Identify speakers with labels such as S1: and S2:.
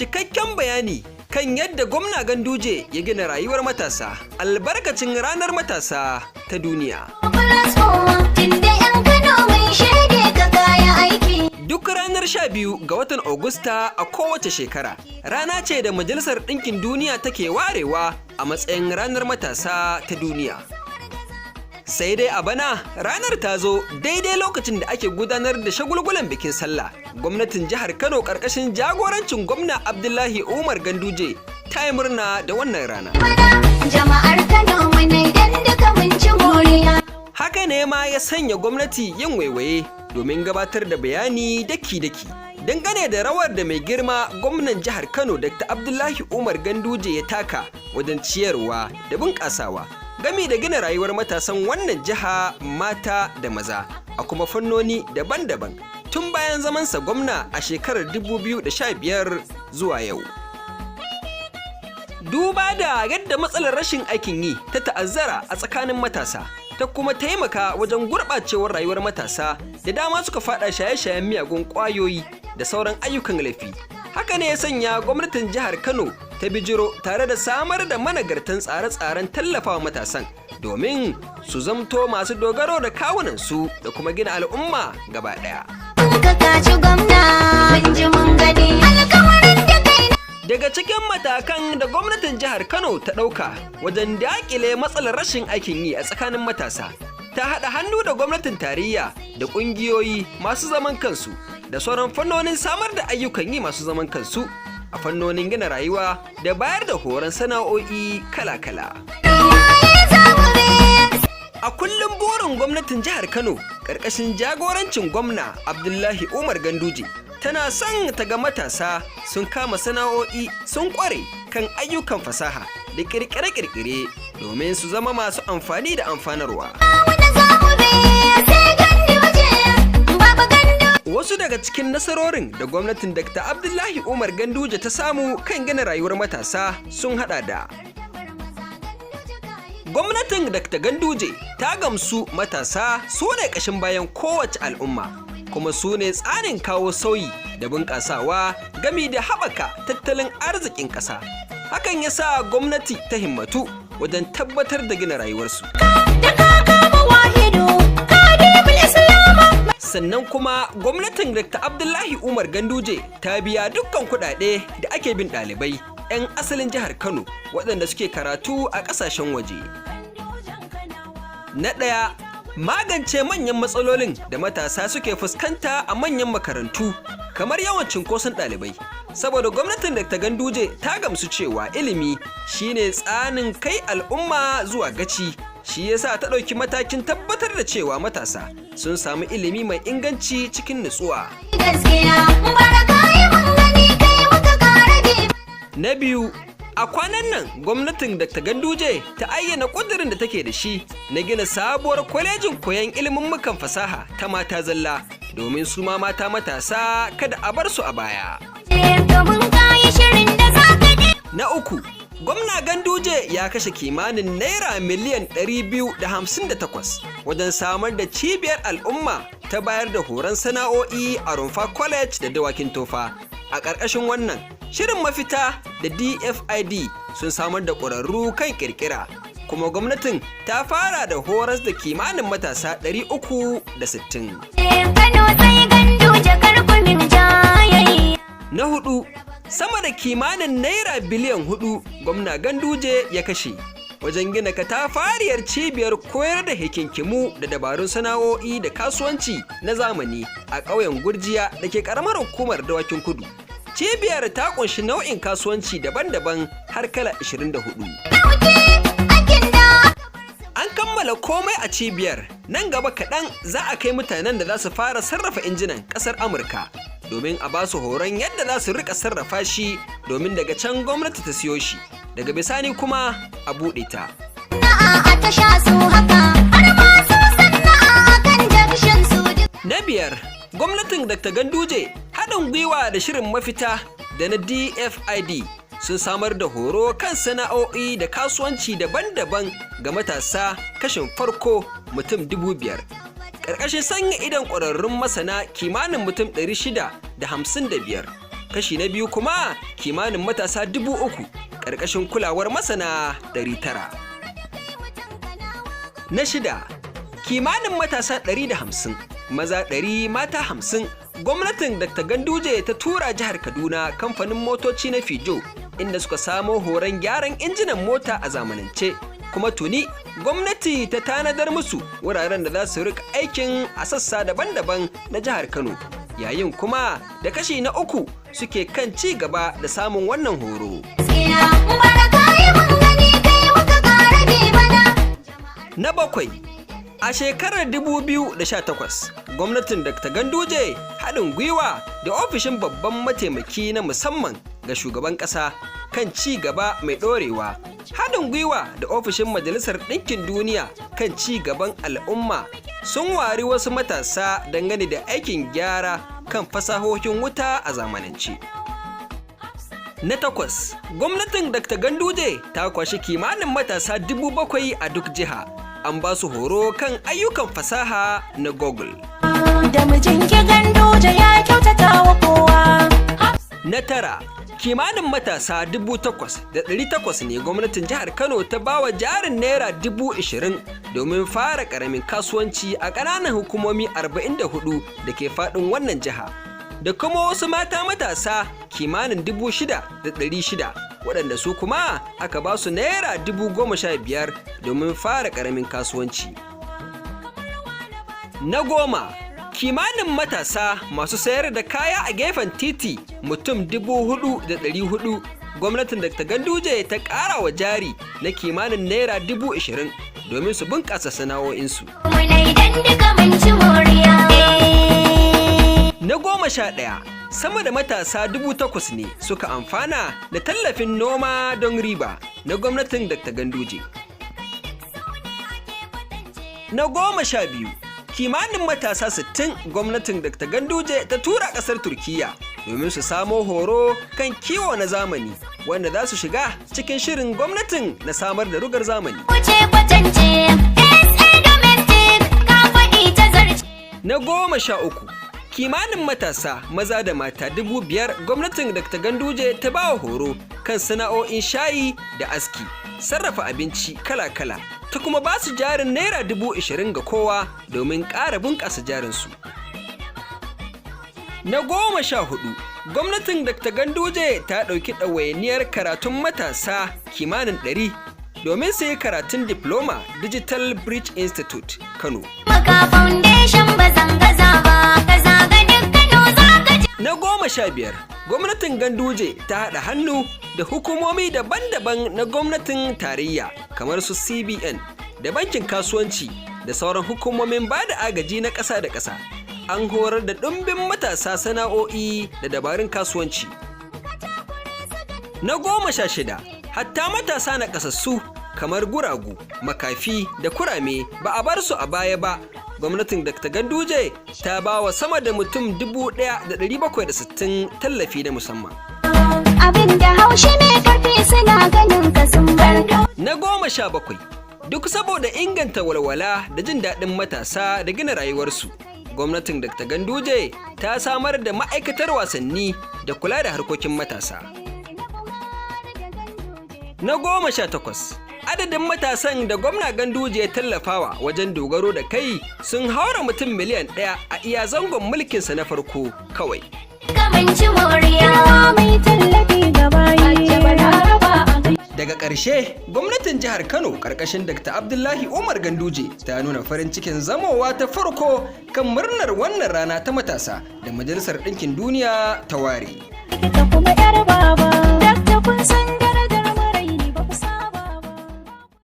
S1: Cikakken bayani kan yadda Gwamna Ganduje ya gina rayuwar matasa albarkacin Ranar Matasa ta Duniya.
S2: Plus four, tunda 'yan Kano mun shaide ka kaya aiki.
S1: Duk ranar 12 ga watan Agusta a kowace shekara, rana ce da Majalisar Ɗinkin Duniya take warewa a matsayin Ranar Matasa ta Duniya. Sai dai a bana ranar ta zo daidai lokacin da ake gudanar da shagulgulan bikin sallah. Gwamnatin jihar Kano ƙarƙashin jagorancin Gwamna Abdullahi Umar Ganduje ta yi murna da wannan rana.
S2: Bana jama'ar Kano mu dan duka mun ci moriya.
S1: Haka ne ma ya sanya gwamnati yin waiwaye domin gabatar da bayani daki-daki dangane da rawar da mai girma gwamnan jihar Kano Dr. Abdullahi Umar Ganduje ya taka wajen ciyarwa da bunƙasawa gami da gina rayuwar matasan wannan jiha, mata da maza, a kuma fannoni daban-daban tun bayan zamansa gwamna a shekarar 2015 zuwa yau. Duba da yadda matsalar rashin aikin yi ta ta'azzara a tsakanin matasa, ta kuma taimaka wajen gurɓacewar rayuwar matasa da dama, suka fada shaye-shayen miyagun ƙwayoyi da sauran ayyukan laifi. Haka ne ya sanya gwamnatin jihar Kano ta bijiro tare da samar da managartan tsare-tsaren tallafawa matasan domin su zamto masu dogaro da kawunansu da kuma gina al'umma gaba ɗaya.
S2: Ka kaci gwamna, mun ji mun gani. Alkawarin da kai.
S1: Daga cikin matakan da gwamnatin jihar Kano ta ɗauka wajen daƙile matsalar rashin aikin yi a tsakanin matasa, ta haɗa hannu da gwamnatin tarayya da ƙungiyoyi masu zaman kansu da sauran fannonin samar da ayyukan yi masu zaman kansu a fannonin gina rayuwa da bayar da horon sana'o'i kala-kala. A kullum burin gwamnatin jihar Kano ƙarƙashin jagorancin Gwamna Abdullahi Umar Ganduje tana son ta ga matasa sun kama sana'o'i, sun ƙware kan ayyukan fasaha da ƙirƙire-ƙirƙire domin su zama masu amfani da amfanarwa.
S2: Wanda za mu bi sai Ganduje, Baba Gandu.
S1: Wasu daga cikin nasarorin da gwamnatin Dr. Abdullahi Umar Ganduje ta samu kan gina rayuwar matasa sun hada da: Gwamnatin Dr. Ganduje ta gamsu matasa su ne ƙashin bayan kowace al'umma, kuma su ne tsarin kawo sauyi da bunƙasawa gami da haɓaka tattalin arzikin ƙasa. Hakan ya sa gwamnati ta himmatu wajen tabbatar da gina rayuwarsu.
S2: Da ka kama wahidu, kadimul Islama.
S1: Sannan kuma gwamnatin Dr. Abdullahi Umar Ganduje ta biya dukkan kuɗaɗe da ake bin ɗalibai 'yan asalin jihar Kano waɗanda suke karatu a ƙasashen waje. Na ɗaya, magance manyan matsalolin da matasa suke fuskanta a manyan makarantu kamar yawan cunkoson ɗalibai. Saboda gwamnatin Dr. Ganduje ta gamsu cewa ilimi shine tsanin kai al'umma zuwa gaci, shi yasa ta ɗauki matakin tabbatar da cewa matasa sun samu ilimi mai inganci cikin nutsuwa.
S2: Gaskiya, baraka yi mun gani kai muka kara bi.
S1: Na biyu, a kwanan nan gwamnatin Dr. Ganduje ta ayyana ƙudurin da take da shi na gina sabuwar kwalejin koyon ilimin fasaha ta mata zalla domin su ma mata matasa kada a bar su a baya.
S2: Domin kayi shirin da za ka ji.
S1: Na uku, Gwamna Ganduje ya kashe kimanin naira miliyan 258 wajen samar da cibiyar al'umma ta bayar da horon sana'o'i a Rumfa College da Dawakin Tofa. A ƙarƙashin wannan, shirin mafita da DFID sun samar da ƙwararru kan ƙirƙira. Kuma gwamnatin ta fara da horas da kimanin matasa 360.
S2: Kano sai Ganduje, karkumin jayayya.
S1: Na hudu, sama da kimanin naira biliyan 4 Gwamna Ganduje ya kashe wajen gina katafariyar cibiyar koyar da hikinkimu da dabarun sana'o'i da kasuwanci na zamani a ƙauyen Gurjiya da ke ƙaramar hukumar Dawakin Kudu. Cibiyar ta ƙunshi nau'in kasuwanci daban-daban har kala 24.
S2: Dauke aikin da
S1: An kammala komai a cibiyar, nan gaba kaɗan za a kai mutanen da za su fara sarrafa injinan ƙasar Amurka domin a ba su horon yadda za su rika sarrafa shi, domin daga can gwamnati ta siyo shi, daga bisani kuma a buɗe ta.
S2: Na'a a tasha su haka har ma su sana'a kan junction su duk.
S1: Na biyar, gwamnatin Dr. Ganduje haɗin gwiwa da shirin mafita da na DFID sun samar da horo kan sana'o'i da kasuwanci daban-daban ga matasa kashin farko mutum 5,000. Ƙarƙashin sanya idon ƙwararrun masana kimanin mutum 655. Kashi na biyu kuma kimanin matasa 3,000 ƙarƙashin kulawar masana 900. Na shida, kimanin matasa 150, maza 100 mata 50, gwamnatin Dr. Ganduje ta tura jihar Kaduna kamfanin motoci na Fijo, inda suka samo horon gyaran injinan mota a zamanance. Kuma tuni gwamnati ta tanadar musu wuraren da za su rika aikin a sassa daban-daban na jihar Kano. Yayin kuma da kashi na uku suke kan ci gaba da samun wannan horo.
S2: Gaskiya, baraka yi mun gani kai muka ƙara bi bana.
S1: Na bakwai, a shekarar 2018, gwamnatin Dr. Ganduje haɗin gwiwa da ofishin babban mataimaki na musamman ga shugaban ƙasa kan ci gaba mai ɗorewa, haɗin gwiwa da ofishin Majalisar Ɗinkin Duniya kan ci gaban al'umma sun wari wasu matasa dangane da aikin gyara kan fasahohin wuta a zamanance. Na takwas, gwamnatin Dr. Ganduje ta kwashi kimanin matasa 7,000 a duk jiha. An ba su horo kan ayyukan fasaha na Google.
S3: Da mijinki Ganduje ya kyautata wa kowa.
S1: Na tara, kimanin matasa 8,800 ne gwamnatin jihar Kano ta bawa jarin naira 20,000 domin fara ƙaramin kasuwanci a ƙananan hukumomi 44 da ke faɗin wannan jiha. Da kuma wasu mata matasa kimanin 6,600 waɗanda su kuma aka ba su naira 15,000 domin fara ƙaramin kasuwanci. Na goma, kimanin matasa masu sayar da kaya a gefen titi mutum 4,400 gwamnatin Dr. Ganduje ta ƙara wa jari na kimanin naira 20,000 domin su bunƙasa sana'o'insu.
S2: Muna idan duka mun ci moriya.
S1: Na 11, sama da matasa 8,000 ne suka amfana da tallafin noma don riba na gwamnatin Dr. Ganduje. Na 12, kimanin matasa 60 gwamnatin Dr. Ganduje ta tura ƙasar Turkiyya domin su samo horo kan kiwo na zamani wanda za su shiga cikin shirin gwamnatin na samar da rugar zamani.
S2: Wuce kwatance, SA domestic, ka faɗi ta zarce.
S1: Na 13, kimanin matasa maza da mata 5,000 gwamnatin Dr. Ganduje ta ba wa horo kan sana'o'in shayi da aski, sarrafa abinci kala-kala, ta kuma ba su jarin naira 20,000 ga kowa domin ƙara bunƙasa jarinsu. Na 14, gwamnatin Dr. Ganduje ta ɗauki ɗawainiyar karatun matasa kimanin 100 domin su yi karatun diploma Digital Bridge Institute, Kano.
S2: Maka foundation ba zan gaza ba, ka zaga duk Kano za ka ji.
S1: Na 15, gwamnatin Ganduje ta haɗa hannu da hukumomi daban-daban na gwamnatin tarayya kamar su CBN da bankin kasuwanci da sauran hukumomin ba da agaji na ƙasa da ƙasa. An horar da ɗumbin matasa sana'o'i da dabarun kasuwanci. Na 16, hatta matasa na ƙasassu kamar guragu, makafi da kurame ba a bar su a baya ba. Gwamnatin Dr. Ganduje ta ba wa sama da mutum 1,760 tallafi na musamman.
S2: Abin da haushi mai karfi suna ganin ka sun bar.
S1: Na 17, duk saboda inganta walwala da jin daɗin matasa da gina rayuwarsu. Gwamnatin Dr. Ganduje ta samar da ma'aikatar wasanni da kula da harkokin matasa. Na 18, adadin matasan da gwamna Ganduje ya tallafawa wajen dogaro da kai sun haura mutum miliyan 1 a iya zangon mulkinsa na farko kawai.
S2: Duka mun ci moriya.
S3: Mai tallafi ga bayi.
S1: Daga ƙarshe, gwamnatin jihar Kano ƙarƙashin Dr. Abdullahi Umar Ganduje ta nuna farin cikin zamowa ta farko kan murnar wannan rana ta matasa da Majalisar Ɗinkin Duniya ta ware.
S3: Likita kuma yar baba. Dakta kun san